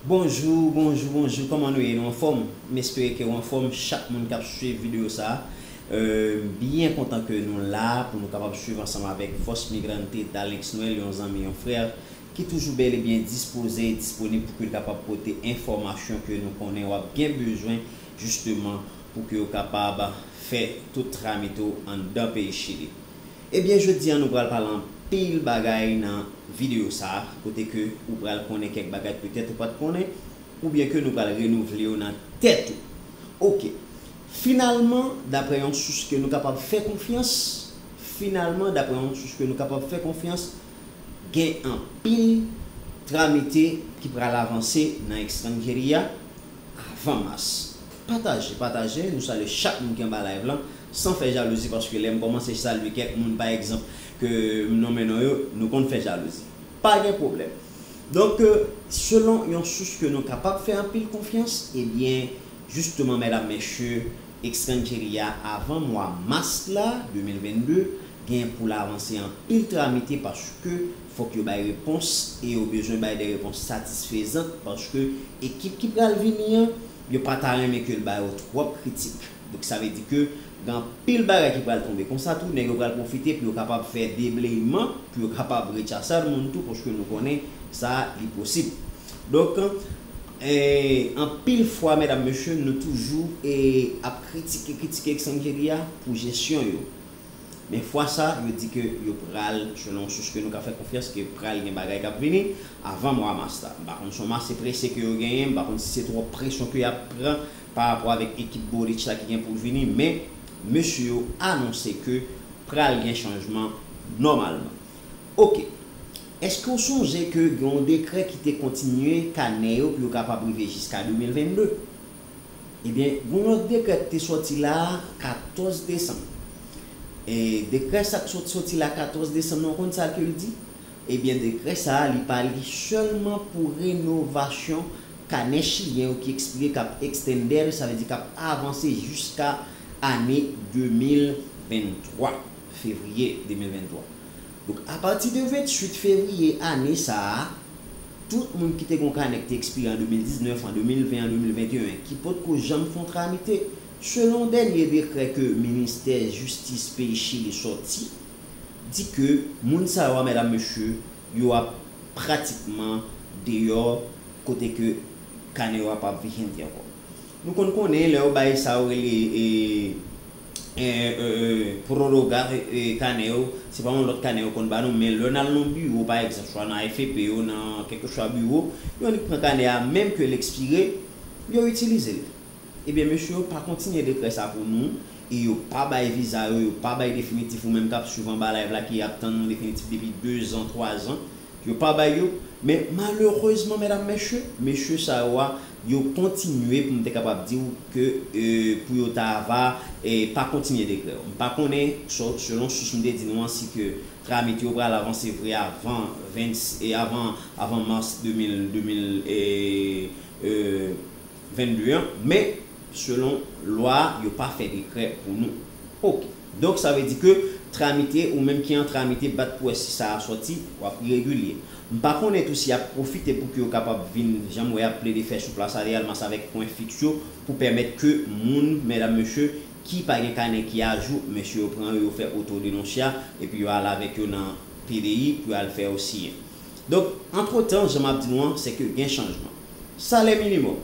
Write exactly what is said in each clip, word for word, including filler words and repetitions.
Bonjou, bonjou, bonjou, kòman nou ye? Nou anfòm? M espere ke w anfòm, chak moun k ap swiv videyo sa a. Euh, m byen kontan ke nou la pou nou kapab swiv ansanm avèk Voz Migrante, Dalenx Noël, yon zanmi, yon frè ki toujou bèl e byen dispoze e disponib pou ke l kapab pote enfòmasyon ke nou konnen w ap gen bezwen, jisteman, pou ke w kapab fè tout tramite w anndan peyi Chili. Ebyen, jodi a nou pral pale anpil bagay nan videyo sa a, kote ke ou pral konnen kèk bagay petèt ou pa t konnen, oubyen ke nou pral renouvle yo nan tèt ou. Oke. Finalman, daprè yon sous ke nou kapab fè konfyans, finalman, daprè yon sous ke nou kapab fè konfyans, gen anpil tramite ki pral avanse nan estranjeri a avan mas. Pataje, pataje, nou salye chak moun ki anba live lan, san fè jalouzi, paske lè m kòmanse salye kèk moun, pa egzanp, ke m nonmen non yo, nou konn fè jalouzi. Pa gen pwoblèm. Donk, euh, selon yon sous ke nou kapab fè anpil konfyans, ebyen, jisteman, medam, mesye, estranjeri a avan mwa mas la, de mil vennde, gen pou l avanse anpil tramite paske fòk yo bay repons e yo bezwen bay de repons satisfezan paske ekip ki pral vini an, yo pa ta renmen ke l ba yo twòp kritik. Donk, sa vle di ke gen anpil bagay ki pral tonbe. Konsa tou, nèg yo pral pwofite pou yo kapab fè debleyman, pou yo kapab rechasad moun tou, paske nou konnen sa, li posib. Donk, eh, anpil fwa, medam, mesye, nou toujou, eh, ap kritike, kritike estranjeri a pou jesyon yo. Men fwa sa, yo di ke yo pral, selon sous ke nou ka fè konfyans, ke pral gen bagay k ap vini avan mwa mas la. M pa konn si se yon mase prese ke yo genyen, m pa konn si se twòp presyon ke y ap pran pa rapò avèk ekip Boric la ki gen pou l vini, men mesye yo anonse ke pral gen chanjman nòmalman. Oke. Èske w sonje ke gen yon dekrè ki te kontinye kanè yo pou yo kapab rive jiska de mil vennde? Ebyen, gen yon lòt dekrè ki te sòti la katòz desanm. E dekrè sa k sot-, sòti la katòz desanm nan, w konn sa ke l di? Ebyen, dekrè sa a, li pale sèlman pou renovasyon kanè chilyen yo ki ekspire, k ap extender, sa vle di k ap avanse jiska ane de mil venntwa, fevriye de mil venntwa. Donk, apati de venntuit fevriye ane sa a, tout moun ki te gen yon kanè ki te ekspire an de mil diznèf, an de mil ven, an de mil venteyen, ki potko janm fè yon tramite, selon dènye dekrè ke ministè jistis peyi Chili sòti, di ke moun sa yo a, medam, mesye, yo ap pratikman deyò kote ke kanè yo a p ap vigente ankò. Nou konn konnen lè yo bay sa yo rele, e, e, e, e, proroga, e, e, kanè yo, se pa yon lòt kanè yo konn ba nou, men lè n al nan yon biwo, pa egzanp, swa nan A F P yo, nan kèlkeswa biwo, yo annik pran kanè a, menm ke l ekspire, yo itilize l. Ebyen, mesye yo pa kontinye dekrè sa pou nou, e yo pa bay viza yo, yo pa bay definitif, ou menm k ap swiv anba live la, ki ap tann yon definitif depi de zan, twa zan, yo pa bay yo. Men malerezman, medam, mesye, mesye sa yo a, yo kontinye, pou m te kapab di w ke, e, pou yo ta va, e, pa kontinye dekrè yo. M pa konnen, so-, selon sous m te di nou an, si ke tramite yo pral avanse vre avan ven, e, avan, avan mas de mil, de mil, e, e, vennde an, men selon lwa a, yo pa fè dekrè pou nou. Oke. Donk, sa vle di ke tramite, ou menm ki an tramite, bat pou wè si sa a sòti, w ap iregilye. M pa konnen tou si y ap pwofite pou ke yo kapab vin, jan m wè y ap plede fè sou Plas Ariel Mas avèk pwen fiks yo, pou pèmèt ke moun, medam, mesye, ki pa gen kanè ki ajou, mesye yo pran yo, yo fè otodenonsya, epi yo al avèk yo nan P D I pou yo al fè yo siyen. Donk, antretan, jan m ap di nou an, se ke gen chanjman. Salè minimòm.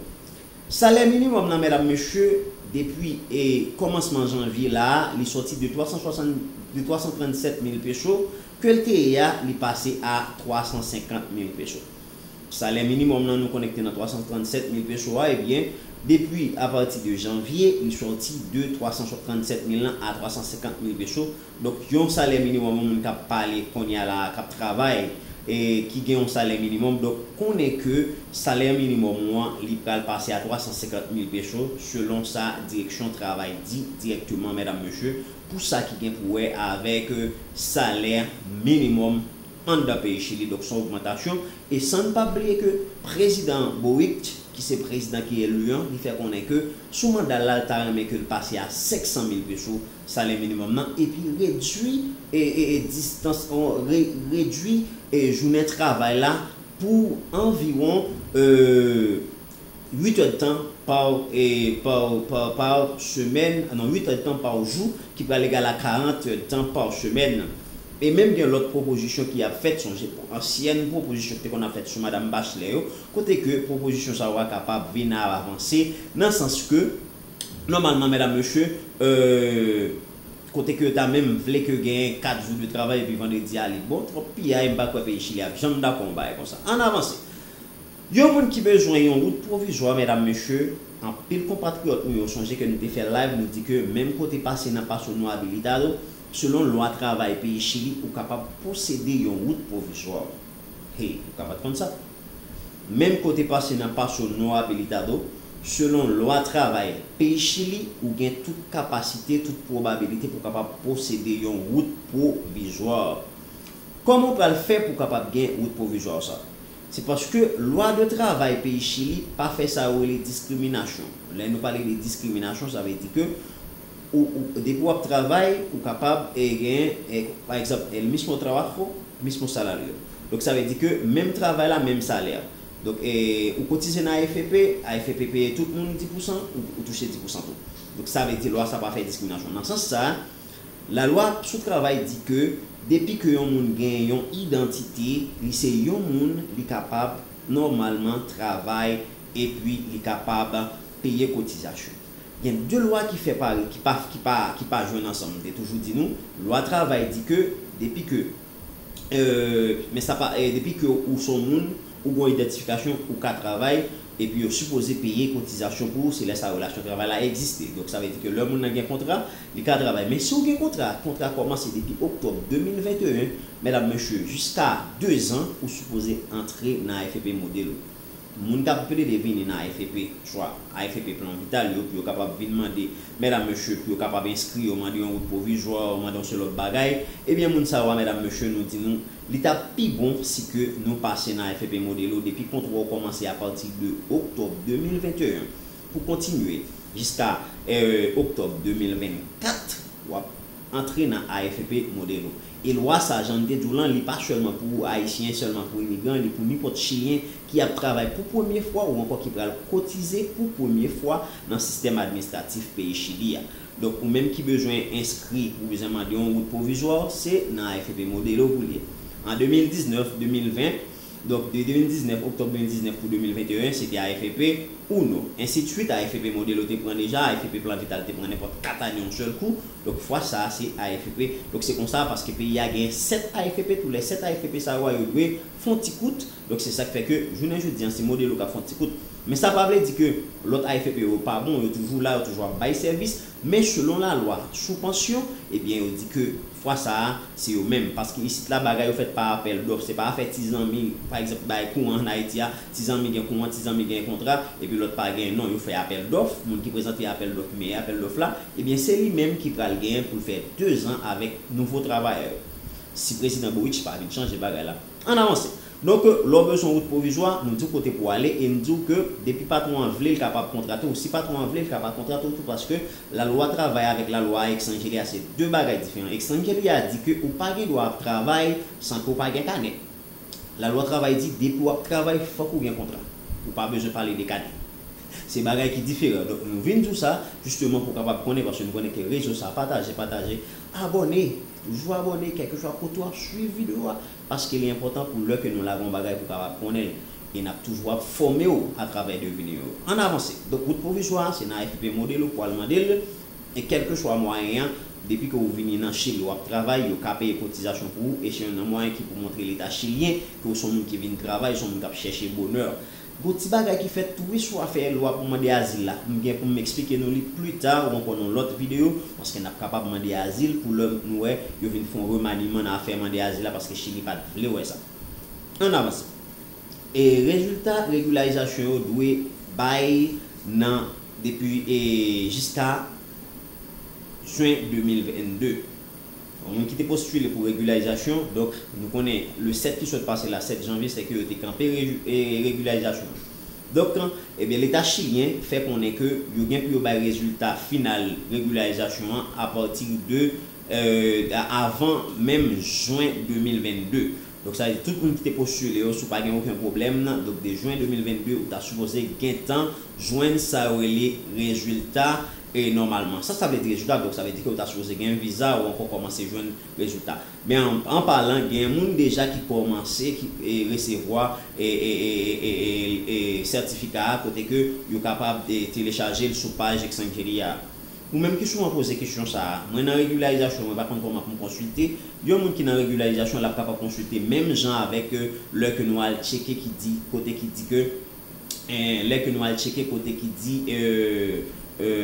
Salè minimòm nan, medam, mesye, depi, e, kòmansman janvye la a, li sòti de twa san swasant, de twa san trannsèt mil peso, ke l te ye a, li pase a twa san senkant mil peso. Salè minimòm nan, nou konnen ki te nan twa san trannsèt mil peso a, ebyen, depi apati de janvye, li sòti de twa san trannsèt mil lan a twa san senkant mil peso. Donk, yon salè minimòm, yon moun k ap pale kounye a la, k ap travay, e ki gen yon salè minimòm, donk, konnen ke salè minimòm ou an, li pral pase a twa san senkant mil peso, selon sa Direksyon Travay di dirèkteman, medam, mesye, pou sa ki gen pou wè avèk, e, salè minimòm anndan peyi Chili. Donk, se yon ogmantasyon. E san n pa bliye ke prezidan Boric, ki se prezidan ki eli an, li fè konnen ke sou manda l la, l ta renmen ke l pase a senk san mil peso salè minimòm nan, epi redui, e, e, e, distans, on, re-, redui, e, jounen travay la pou anviwon, euh, uit èdtan pa, e, pa, pa, pa semèn, non, uit èdtan pa jou, ki pral egal a karant èdtan pa semèn. E menm gen lòt pwopozisyon ki ap fèt, sonje ansyèn pwopozisyon ki te konn ap fèt sou Madanm Bachelet yo, kote ke pwopozisyon sa yo a kapab vin avanse, nan sans ke, nòmalman, medam, mesye, euh, kote ke yo ta menm vle ke genyen kat jou de travay epi vandredi a li bon twòp piyay, m pa kwè peyi Chili ap janm dakò yon bagay konsa. Ann avanse. Yon moun ki bezwen yon wout pwovizwa, medam, mesye, anpil konpatriyòt nou yo sonje ke nou te fè live, nou di ke menm kote pase nan Paso no habilitado, selon lwa travay peyi Chili, ou kapab posede yon wout pwovizwa. Hey, ou kapab konn sa. Menm kote pase nan Paso no habilitado, selon lwa travay peyi Chili, ou gen tout kapasite, tout pwobabilite pou w kapab posede yon wout pwovizwa. Kòman w pral fè pou w kapab gen wout pwovizwa sa? Se paske lwa de travay peyi Chili pa fè sa yo rele diskriminasyon. Lè nou pale de diskriminasyon, sa vle di ke ou, ou, depi w ap travay, ou kapab, e, gen, e, pa egzanp, el mismo trabajo, mismo salario. Donk, sa vle di ke menm travay la, menm salè. Donk, e, ou kotize nan A F P, A F P peye tout moun dis pousan, ou, ou touche dis pousan tou. Donk, sa vle di lwa sa pa fè diskriminasyon. Nan sans sa, lalwa sou travay di ke depi ke yon moun gen yon idantite, li se yon moun, li kapab nòmalman travay epi li kapab peye kotizasyon. Gen de lwa ki fè pari, ki pa, ki pa, ki pa jwenn ansanm. M te toujou di nou, lwa travay di ke depi ke, euh, men sa pa, eh, depi ke ou se yon moun, ou gen yon idantifikasyon, ou ka travay, epi yo sipoze peye kotizasyon pou ou, se lè sa relasyon travay la egziste. Donk, sa vle di ke lè moun nan gen kontra, li ka travay. Men si w gen kontra, kontra kòmanse depi oktòb de mil venteyen, medam, mesye, jiska dezan, ou sipoze antre nan A F P Modelo. Moun k ap plede vini nan A F P, swa A F P Plan Vital yo, pou yo kapab vin mande, medam, mesye, pou yo kapab enskri yo, mande yon wout pwovizwa, mande yon seri lòt bagay, ebyen, moun sa yo a, medam, mesye, nou di nou, li t ap pi bon si ke nou pase nan A F P Modelo depi kontra w kòmanse apati de oktòb de mil venteyen pou kontinye jiska, eh, oktòb de mil vennkat, w ap antre nan A F P Modelo. E lwa sa, jan m te di w lan, li pa sèlman pou Ayisyen, sèlman pou imigran, li pou nenpòt Chilyen ki ap travay pou premye fwa ou ankò ki pral kotize pou premye fwa nan sistèm administratif peyi Chili a. Donk, ou menm ki bezwen enskri, ou bezwen mande yon wout pwovizwa, se nan A F P Modelo pou l ye. An de mil diznèf, de mil ven, donk, de de mil diznèf, oktòb de mil diznèf pou de mil venteyen, se te A F P Uno. Ensi de swit, A F P Modelo te pran deja, A F P Plan Vital te pran nenpòt kat ane yon sèl kou. Donk, fwa sa a, se A F P. Donk, se konsa, paske peyi a gen sèt A F P, tou lè sèt A F P sa yo a, yo dwe fè yon ti kout. Donk, se sa k fè ke, jounen jodi a, se Modelo k ap fè yon ti kout. Men sa pa vle di ke lòt A F P yo pa bon, yo toujou la, yo toujou ap bay sèvis. Men selon lalwa sou pansyon, ebyen, yo di ke fwa sa a, se yo menm. Paske isit la, bagay yo fèt pa apèl dòf. Se pa afè ti zanmi, pa egzanp, bay kouran ann Ayiti a, ti zanmi gen kouran, ti zanmi gen kontra, epi lòt pa gen. Non, yo fè apèl dòf, moun ki prezante apèl dòf, meyè apèl dòf la, ebyen, se li menm ki pral genyen pou l fè dezan avèk nouvo travayè yo. Si prezidan Boric pa vin chanje bagay la. Ann avanse. Donk, lè w bezwen wout pwovizwa, nou di w kote pou w ale e n di w ke depi patwon an vle, l kapab kontrate w. Si patwon an vle, l kapab kontrate w tou, paske lalwa travay avèk lalwa Extranjeria se de bagay diferan. Extranjeria di ke ou pa gen dwa ap travay san ke w pa gen kanè. Lalwa travay di, depi w ap travay, fòk ou gen kontra. Ou pa bezwen pale de kanè. Se bagay ki diferan. Donk, nou vin di w sa, jisteman, pou w kapab konnen, paske nou konnen ke rezo sa, pataje, pataje, abòne, toujou abòne, kèlkeswa kote w ap swiv videyo a, paske li enpòtan pou lè ke nou lage yon bagay pou w kapab konnen l. E n ap toujou ap fòme w atravè de videyo yo. Ann avanse. Donk, wout pwovizwa a, se nan A F P Modelo pou w al mande l. E kèlkeswa mwayen an, depi ke w vini nan Chili, w ap travay, yo ka peye kotizasyon pou ou, e se youn nan mwayen ki pou montre Leta chilyen ke w se yon moun ki vin travay, se yon moun k ap chèche bonè. Gon ti bagay ki fèt tou wi sou afè lwa pou mande azil la. M gen pou m eksplike nou li pli ta ou ankò nan lòt videyo, paske n ap kapab mande azil pou lè nou wè yo vin fè yon remaniman nan afè mande azil la, paske Chili pa t vle wè sa. Ann avanse. E rezilta regilarizasyon yo dwe bay nan depi, e, jiska jen de mil vennde. Bon, moun ki te postile pou regilarizasyon, donk, nou konnen le sèt ki sot pase la, sèt janvye, se ke yo te kanpe reji-, e, regilarizasyon. Donk, ebyen, Leta chilyen fè konnen ke yo gen pou yo bay rezilta final regilarizasyon an apati de, e, avan menm jen de mil vennde. Donk, sa vle di tout moun ki te postile yo, si w pa gen okenn pwoblèm, donk, de jen de mil vennde, ou ta sipoze gentan jwenn sa yo rele rezilta, e nòmalman. Sa, sa vle di rezilta, donk, sa vle di ke ou ta sipoze gen viza ou ankò kòmanse jwenn rezilta. Men an, an palan, gen moun deja ki kòmanse, ki, e, resevwa, e, e, e, e, e, e, sètifika a, kote ke yo kapab, e, telechaje l sou paj Exangeria a. Ou menm ki souvan poze kesyon sa a, mwen nan regilarizasyon, mwen pa konn kòman pou m konsilte. Yon moun ki nan regilarizasyon, l ap kapab konsilte menm jan avèk, e, lè ke nou al tcheke ki di, kote ki di ke, e, lè ke nou al tcheke kote ki di, e, e,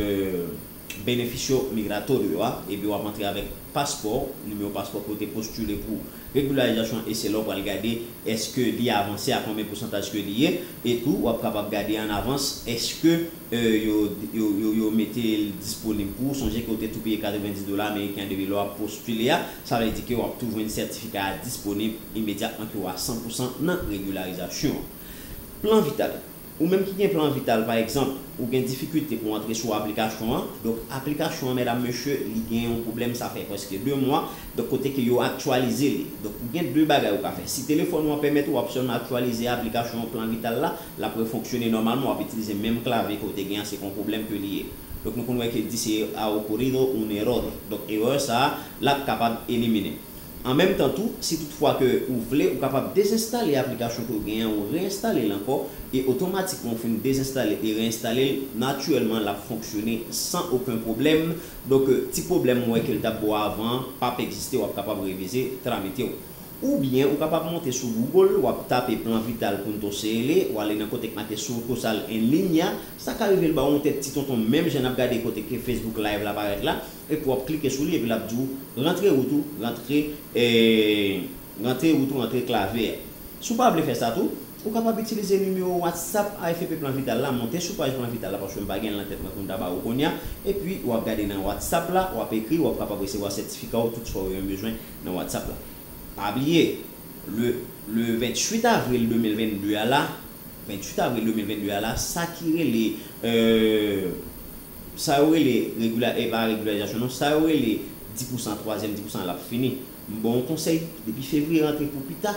beneficio migratorio a, epi w ap antre avèk paspò, nimewo paspò ke w te postile pou regilarizasyon, e se la w pral gade èske li avanse, a konbyen pousantaj ke li ye, e tou, w ap kapab gade an avans èske, e, yo, yo, yo, yo mete l disponib pou ou. Sonje ke w te tou peye katrevenndis dola ameriken depi lè w ap postile a, sa vle di ke w ap tou jwenn sètifika a disponib imedyatman ke w a san pousan nan regilarizasyon an. Plan vital. Ou menm ki gen plan vital, pa egzanp, ou gen difikilte pou antre sou aplikasyon an, donk aplikasyon an, medam, mesye, li gen yon pwoblèm, sa fè prèske de mwa, donk kote ke yo aktyalize li. Donk ou gen de bagay ou ka fè. Si telefòn ou an pèmèt ou, w ap sèlman aktyalize aplikasyon plan vital la, l ap refonksyone nòmalman, w ap itilize menm klavye ke w te gen an, se pa yon pwoblèm ke li ye. Donk nou konn wè ke l di se ha ocurrido un error. Donk erè sa a, l ap kapab elimine. An menm tan tou, si toutfwa ke ou vle, ou kapab dezenstale aplikasyon ke w genyen an, ou reenstale l ankò, e otomatikman ou fin dezenstale e reenstale l, natirèlman l ap fonksyone san okenn pwoblèm. Donk, ti pwoblèm ou wè ke l t ap ba w avan an p ap egziste, w ap kapab revize tramite w. Oubyen, ou kapab monte sou Google, w ap tape Plan Vital Punto C L, w ale nan kote k make Sucursal en Línea, sa ka rive l ba w yon tèt ti tonton, menm jan n ap gade kote ke Facebook Live la parèt la, epi w ap klike sou li, epi l ap di w, rantre wout ou, rantre, e, rantre wout ou, rantre klavye a. Si w pa vle fè sa tou, ou kapab itilize nimewo WhatsApp A F P Plan Vital la, monte sou paj Plan Vital la, paske m pa gen l nan tèt mwen pou m ta ba ou kounye a, epi w ap gade nan WhatsApp la, w ap ekri, w ap kapab resevwa sètifika w, tout sa w bezwen nan WhatsApp la. Pa bliye, le, le venntuit avril de mil vennde a la, venntuit avril de mil vennde a la, sa ki rele, e, sa yo rele regula-, e pa regilarizasyon non, sa yo rele dis pousan, twazyèm dis pousan l ap fini. M ba w yon konsèy, depi fevriye rantre pou pita,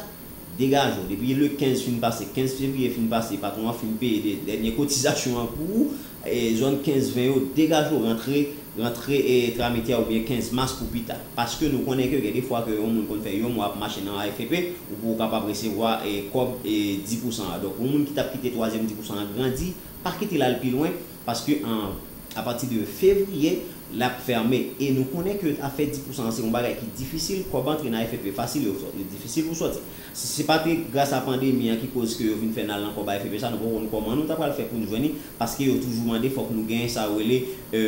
degaje w. Depi le kenz fin pase, kenz fevriye fin pase, patwon an fin peye de-, dènye kotizasyon an pou ou, e, zòn kenz ven yo, degaje w, rantre, rantre, e, tramite a oubyen kenz mas pou pita. Paske nou konnen ke gen de fwa ke yon moun konn fè yon mwa ap mache nan A F P, ou pou w kapab resevwa, e, kòb, e, dis pousan an. Donk, yon moun ki t ap kite twazyèm dis pousan an grandi, pa kite l al pi lwen, paske an, apati de fevriye, l ap fèmen. E nou konnen ke afè dis pousan an se yon bagay ki difisil, kòb antre nan A F P fasil, yo, yo difisil pou sòti. Si se pa te gras a pandemi an ki koz ke yo vin fè n al nan kòb A F P sa, nou poko konn kòman nou ta pral fè pou n jwenn li, paske yo toujou mande fòk nou genyen sa yo rele, e,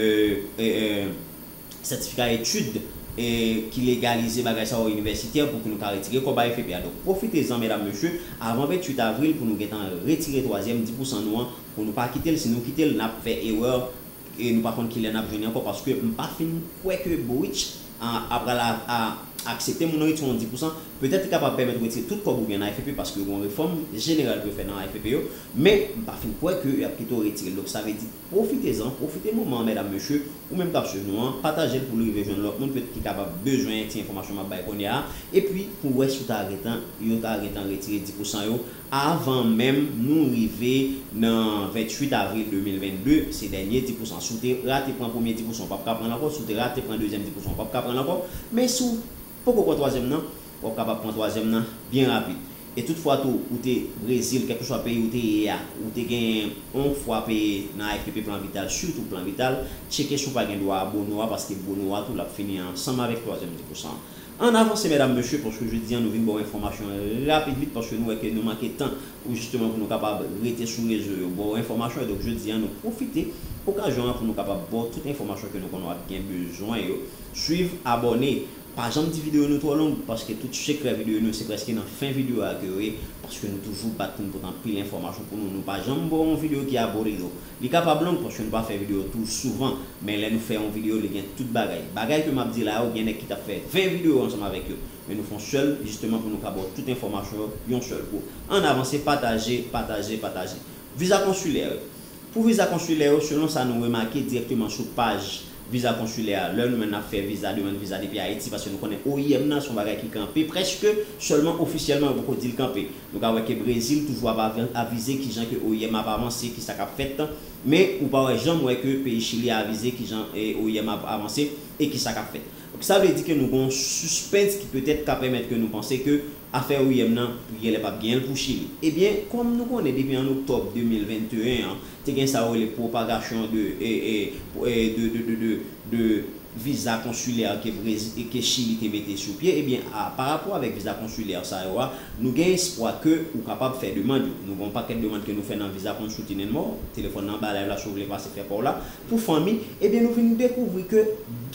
e, e, sètifika etid, e, ki legalize bagay sa yo inivèsitè pou ke nou ka retire kòb A F P a. Donk, pwofitezan, medam, mesye, avan venntuit avril pou nou gentan retire twazyèm dis pousan nou an, pou nou pa kite l. Si nou kite l, n ap fè erè, e nou pa konn kilè n ap jwenn li ankò, paske m pa fin kwè ke Boric a, apral a, a, aksepte moun retire yon dis pousan. Petèt li kapab pèmèt retire tout kòb ou gen nan A F P, paske yo gen yon refòm jeneral pou yo fè nan A F P yo, men m pa fin kwè ke y ap kite w retire l. Donk, sa vle di, pwofitezan, pwofite moman an, medam, mesye, ou menm k ap swiv nou an, pataje l pou l rive jwenn lòt moun, petèt ki kapab bezwen ti enfòmasyon m ap bay kounye a, epi pou wè si w ta gentan, yo ta gentan retire dis pousan yo, avan menm nou rive nan venntuit avril de mil vennde, se dènye dis pousan. Si w te rate pran premye dis pousan, w p ap ka pran l ankò. Si w te rate pran dezyèm dis pousan, w p ap ka pran l ankò. Men si w poko pran twazyèm nan, w ap kapab pran twazyèm nan byen rapid. E tout fwa tou, ou te Brezil, kèlkeswa peyi ou te ye a, ou te genyen yon fwa peye nan A F P Plan Vital, sitou Plan Vital, tcheke si w pa gen dwa a bono a, paske bono a tou l ap fini ansanm avèk twazyèm dis pousan an. Ann avanse, medam, mesye, paske jodi a nou vin ba w enfòmasyon rapid vit, paske nou wè ke nou manke tan pou jisteman pou nou kapab rete sou rezo yo, ba w enfòmasyon yo. Donk, jodi a nou pwofite okazyon an pou nou kapab ba w tout enfòmasyon ke nou konnen w ap gen bezwen yo. Swiv, abòne, pa janm di videyo nou twò long, paske tout sekrè videyo nou se prèske nan fen videyo a ke yo ye, paske nou toujou bat pou nou pote anpil enfòmasyon pou nou. Nou pa janm ba w yon videyo ki aburrido. Li kapab long paske nou pa fè videyo tou souvan, men lè nou fè yon videyo, li gen tout bagay. Bagay ke m ap di la yo, gen nèg ki t ap fè ven videyo ansanm avèk yo. Men nou fè yon sèl, jisteman, pou nou ka ba w tout enfòmasyon yo yon sèl kou. Ann avanse, pataje, pataje, pataje. Viza konsilè yo. Pou viza konsilè yo, selon sa nou remake dirèkteman sou paj viza konsilè a. Lè nou menm n ap fè viza, demann viza depi Ayiti, paske nou konnen O I M nan se yon bagay ki kanpe prèske sèlman ofisyèlman, yo poko di l kanpe. Nou ka wè ke Brezil toujou ap avi-, avize kijan ke O I M ap avanse, kisa k ap fèt, men ou pa wè janm wè ke peyi Chili avize kijan, e, O I M ap avanse e kisa k ap fèt. Donk, sa vle di ke nou gen yon sispens ki petèt ka pèmèt ke nou panse ke afè O I M nan, genlè p ap genyen l pou Chili. Ebyen, kòm nou konnen depi an oktòb de mil venteyen an, te gen sa yo rele pwopagasyon de, e, e, e, de, de, de, de, de viza konsilè ke Brezi-, ke Chili te mete sou pye, ebyen, a, pa rapò avèk viza konsilè sa yo a, nou gen espwa ke ou kapab fè demann yo. Nou gen yon pakèt demann ke nou fè nan Visa Consulting and More, telefòn nan anba live la, si w vle pase fè pa w la, pou fanmi, ebyen, nou vin dekouvri ke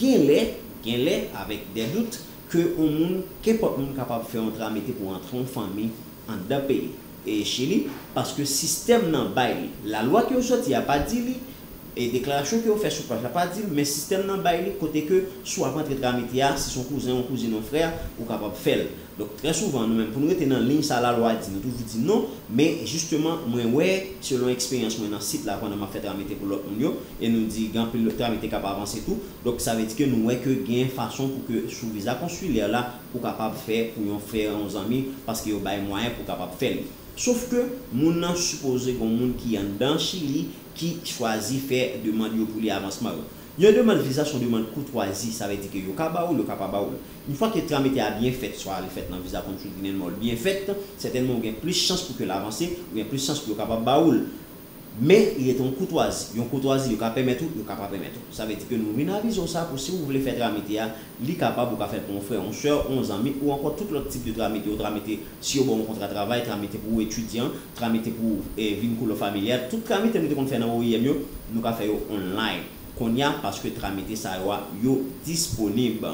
genlè, genlè, avèk dè dout, ke yon moun, kenpòt moun kapab fè yon tramite pou antre yon fanmi anndan peyi, e, Chili, paske sistèm nan bay li. Lalwa ke yo sòti a pa di li, e deklarasyon ke yo fè sou paj la pa di l, men sistèm nan bay li kote ke si w ap antre tramite a, si se yon kouzen, yon kouzin, yon frè, ou kapab fè l. Donk, trè souvan, nou menm, pou nou rete nan liy sa lalwa di, nou toujou di non, men jisteman, mwen wè, selon eksperyans mwen nan sit la, pandan m ap fè tramite pou lòt moun yo, e nou di gen anpil lòt tramite k ap avanse tou, donk, sa vle di ke nou wè ke gen fason pou ke sou viza konsilè la, ou kapab fè pou yon frè, yon zanmi, paske yo bay mwayen pou w kapab fè l. Sof ke moun nan sipoze gen yon moun ki anndan Chili ki chwazi fè demann yo pou li avansman yo. Yon demann viza se yon demann koutwazi, sa vle di ke yo ka ba ou l, yo ka pa ba ou l. Yon fwa ke tramite a byen fèt, swa li fèt nan Visa Consulting and More, li byen fèt, sètènman ou gen plis chans pou ke l avanse, ou gen plis chans pou yo kapab ba ou l. Men, li rete yon koutwazi. Yon koutwazi, yo ka pèmèt ou, yo ka pa pèmèt ou. Sa vle di ke nou vin avize w sa pou si ou vle fè tramite a, li kapab ou ka fè l pou yon frè, yon sè, yon zanmi, ou ankò tout lòt tip de tramite, yon tramite si yo ba w yon kontra travay, tramite pou ou etidyan, tramite pou ou, e, vin koulò familyal, tout tramite nou te konn fè nan O I M yo, nou ka fè yo online. Kounye a, paske tramite sa yo a, yo disponib.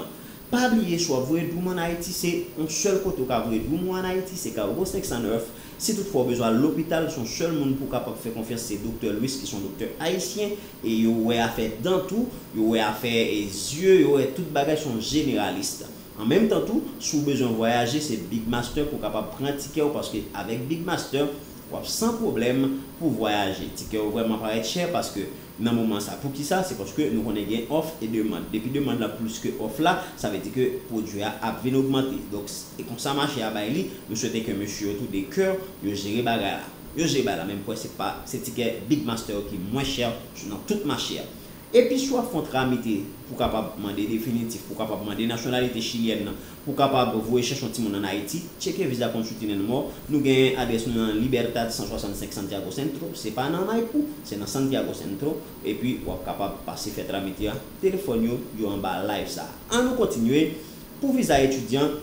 Pa bliye, si w ap voye dwom ann Ayiti, se yon sèl kote ou ka voye dwom ou ann Ayiti, se Cargo senk san nèf. Si toutfwa w bezwen al lopital, se yon sèl moun pou w kapab fè konfyans, se Doktè Louis, ki se yon doktè ayisyen, e yo wè afè dan tou, yo wè afè, e, zye, yo wè tout bagay, se yon jeneralis. An menm tan tou, si w bezwen vwayaje, se Big Master pou w kapab pran tikè w, paske avèk Big Master, w ap san pwoblèm pou vwayaje. Tikè yo vrèman parèt chè paske nan moman sa. Poukisa? Se paske nou konnen gen òf e demann. Depi demann lan plis ke òf la, sa vle di ke pwodui a ap vin ogmante. Donk, e konsa mache a bay li, nou swete ke mesye yo tou de kè, yo jere bagay la. Yo jere bagay la, men m kwè se pa, se tikè Big Master yo ki mwen chè nan tout mache a. Epi si w ap fè yon tramite pou w kapab mande definitif, pou w kapab mande nasyonalite chilyèn nan, pou w kapab voye chèche yon timoun ann Ayiti, tcheke Visa Consulting and More. Nou gen adrès nou nan Libertad san swasannsenk Santiago Centro. Se pa nan Maipú, se nan Santiago Centro. Epi w ap kapab pase fè tramite a. Telefòn yo, yo anba live sa a. Ann nou kontinye. Pou viza etidyan,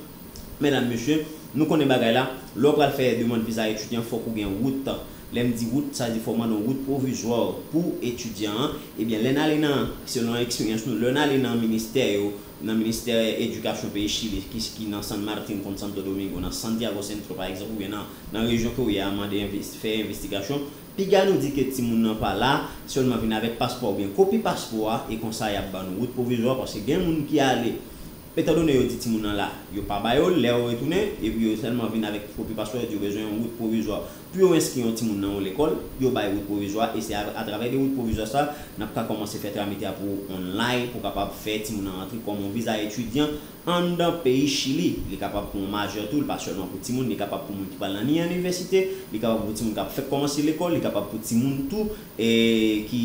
medam, mesye, nou konnen bagay la, lè w pral fè demann viza etidyan, fòk ou gen wout. Lè m di wout, sa vle di fòk w mande yon wout pwovizwa pou etidyan an. Ebyen, lè n ale nan, selon eksperyans nou, lè n ale nan ministè yo, nan ministè edikasyon peyi Chili, ki, ki nan San Martin konn Santo Domingo, nan Santiago Centro, pa egzanp, oubyen nan, nan rejyon ke w ye a, mande enves-, fè envestigasyon, piga nou di ke timoun nan pa la, sèlman vin avèk paspò oubyen kopi paspò a, e konsa y ap ban nou wout pwovizwa, paske gen moun ki ale, etandone yo di timoun nan la, yo pa ba yo l, lè yo retounen, epi yo sèlman vin avèk kopi paspò, yo di yo bezwen yon wout pwovizwa pou yo enskri yon timoun nan yon lekòl, yo bay wout pwovizwa, e se a, atravè de wout pwovizwa sa, n ap ka kòmanse fè tramite a pou ou online, pou w kapab fè timoun nan rantre kòm yon viza etidyan anndan peyi Chili. Li kapab pou yon majè tou, li pa sèlman pou timoun, li kapab pou moun ki pral nan ni anivèsite, li kapab pou timoun k ap fèk kòmanse lekòl, li kapab pou timoun tou, e, ki,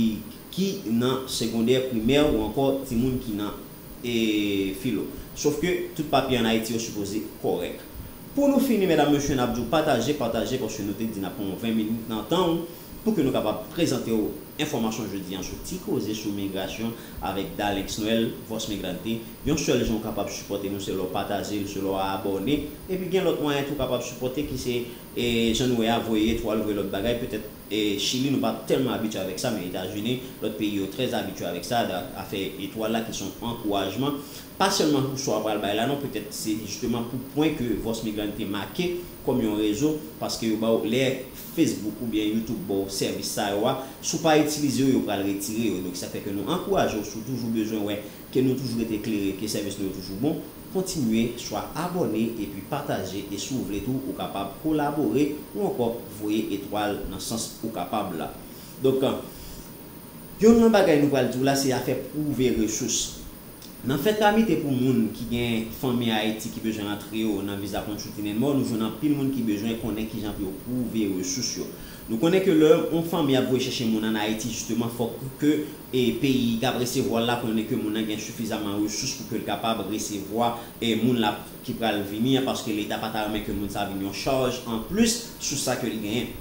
ki nan segondè, primè, ou ankò timoun ki nan, e, filo. Sof ke tout papye ann Ayiti yo sipoze kòrèk. Pou nou fini, medam, mesye, n ap di w pataje, pataje, paske nou te di n ap pran yon ven minit nan tan w pou ke nou kapab prezante w enfòmasyon jodi an sou Ti Koze sou Migrasyon avèk Dalenx Noël, Voz Migrante. Yon sèl jan w kapab sipòte nou, se lè w pataje l, se lè w abòne. Epi gen lòt mwayen tou w kapab sipòte ki se, e, jan nou wè a, voye etwal, voye lòt bagay. Petèt, e, Chili, nou pa tèlman abitye avèk sa, men Etazini, lòt peyi yo trè abitye avèk sa, da-, afè etwal la ki se yon ankourajman. Pa sèlman pou sa w pral bay la non, petèt se jisteman pou pwen ke Voz Migrante make kòm yon rezo, paske yo ba w lè Facebook oubyen YouTube ba w sèvis sa yo a, si w pa itilize yo, yo pral retire yo. Donk, sa fè ke nou ankouraje w, si w toujou bezwen wè ke nou toujou rete klere, ke sèvis nou yo toujou bon, kontinye, swa abòne epi pataje, e si w vle tou, ou kapab kolabore ou ankò voye etwal nan sans ou kapab la. Donk, Yon nan bagay nou pral di w la, se afè pwouve resous. Nan fèt lamite pou moun ki gen fanmi Ayiti ki bezwen rantre yo nan viza Consulting and More, nou jwenn anpil moun ki bezwen konnen kijan pou yo pwouve resous yo. Nou konnen ke lè yon fanmi ap voye chèche moun ann Ayiti, jisteman, fòk ke e peyi k ap resevwa l la konnen ke moun nan gen sifizaman resous pou ke l kapab resevwa e moun la ki pral vini an, paske Leta pa ta renmen ke moun sa vin yon chaj anplis sou sa ke l genyen.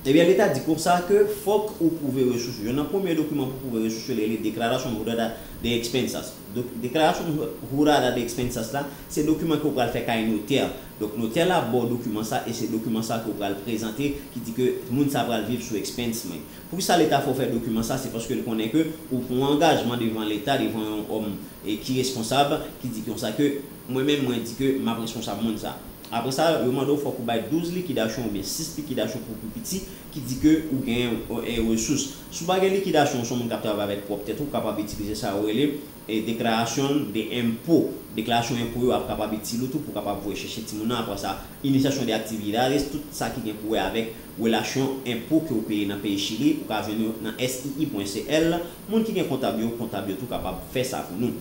Ebyen, Leta di konsa ke fòk ou pwouve resous ou. Youn nan premye dokiman pou pwouve resous ou, li rele Declaration Jurada de Expensas. Donk, Declaration Jurada de Expensas la, se dokiman ke ou pral fè kay notè. Donk, notè la ba w dokiman sa, e se dokiman sa ke ou pral prezante, ki di ke moun sa pral viv sou expense mwen. Poukisa Leta fè w fè dokiman sa? Se paske l konnen ke ou pran yon angajman devan Leta, devan yon òm e ki responsab, ki di konsa ke mwen menm, mwen di ke m ap responsab moun sa. Apre sa, yo mande w fòk ou bay douz likidasyon oubyen sis likidasyon pou pi piti, ki di ke ou gen e, resous. Si w pa gen likidasyon, ou se yon moun k ap travay avèk pwòp tèt ou, ou kapab itilize sa yo rele e, deklarasyon de enpo. Deklarasyon enpo yo ap kapab itil ou tou pou w kapab voye chèche timoun nan. Apre sa, iniciación de actividades, tout sa ki gen pou wè avèk relasyon enpo ke w peye nan peyi Chili, ou ka jwenn yo nan S I I pwen C L. Moun ki gen kontab yo, kontab yo tou kapab fè sa pou nou.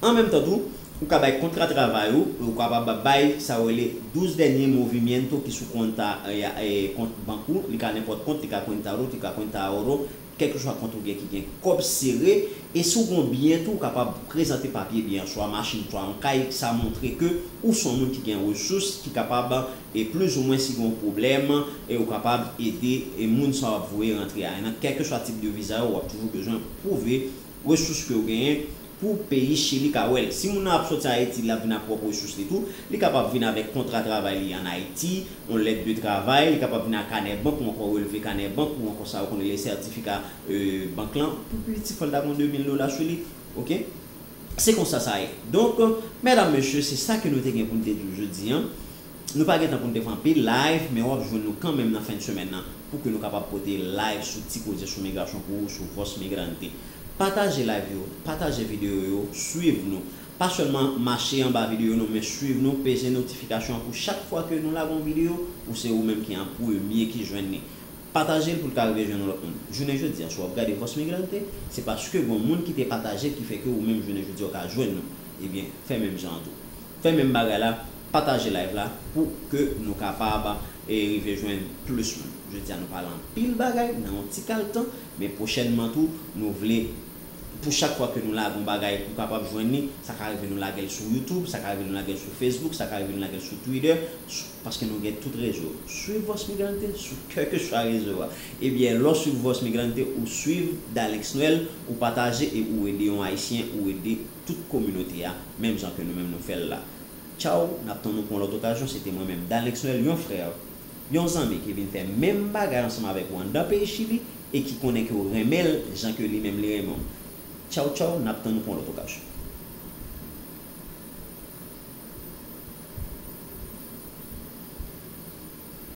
An menm tan tou, ou ka bay kontra travay ou, ou kapab bay sa yo rele douz dènye movimiento ki sou konta, e, e, kont bank ou, li ka nenpòt kont, li ka cuenta ruth, li ka cuenta ahorro, kèlkeswa kont ou gen ki gen kòb sere, e si w gen yon byen tou, ou kapab prezante papye byen an, swa machin, swa yon kay, sa montre ke ou se yon moun ki gen resous, ki kapab, e plizoumwen si gen yon pwoblèm, e ou kapab ede e moun sa w ap voye rantre a. E nan kèlkeswa tip de viza yo, w ap toujou bezwen pwouve resous ke w genyen pou peyi Chili ka wè l. Si moun nan ap soti Ayiti, l ap vin ak pwòp resous li tou, li kapab vin avèk kontra travay li ann Ayiti, yon lèt de travay, li kapab vin ak kanè bank ou ankò relve kanè bank ou ankò sa yo konn rele sètifika, e, bank lan. Pou pi piti, fò l ta gen yon de mil dola sou li. Oke? Se konsa sa ye. Donk, medam, mesye, se sa ke nou te gen pou n te di w jodi a. Nou pa gen tan pou n te fè anpil live, men w ap jwenn nou kanmenm nan fen de semèn nan pou ke nou kapab pote live sou Ti Koze sou Migrasyon pou ou sou Voz Migrante. Pataje live yo, pataje videyo yo, swiv nou. Pa sèlman mache anba videyo nou, men swiv nou, peze notifikasyon an pou chak fwa ke nou lage yon videyo, ou se ou menm ki an premye ki jwenn li. Pataje l pou l ka rive jwenn yon lòt moun. Jounen jodi a, si w ap gade Voz Migrante, se paske gen yon moun ki te pataje l ki fè ke ou menm jounen jodi a w ka jwenn nou. Ebyen, fè menm jan an tou. Fè menm bagay la, pataje live la pou ke nou kapab, e, rive jwenn plis moun. Jodi a nou pale anpil bagay nan yon ti kal tan, men pwochènman tou, nou vle pou chak fwa ke nou lage yon bagay pou w kapab jwenn li, sa ka rive nou lage l sou YouTube, sa ka rive nou lage l sou Facebook, sa ka rive nou lage l sou Twitter, sou, paske nou gen tout rezo. Swiv Voz Migrante sou kèlkeswa rezo a. Ebyen, lè w swiv Voz Migrante, ou swiv Dalenx Noël, ou pataje e ou ede yon Ayisyen, ou ede tout kominote a, menm jan ke nou menm nou fè l la. Tchaw, n ap tann nou pou yon lòt okazyon. Se te mwen menm, Dalenx Noël, yon frè, yon zanmi ki vin fè menm bagay ansanm avèk ou anndan peyi Chili e ki konnen ke w renmen l jan ke li menm li renmen w. Tchaw, tchaw, n ap tann nou pou yon lòt okazyon.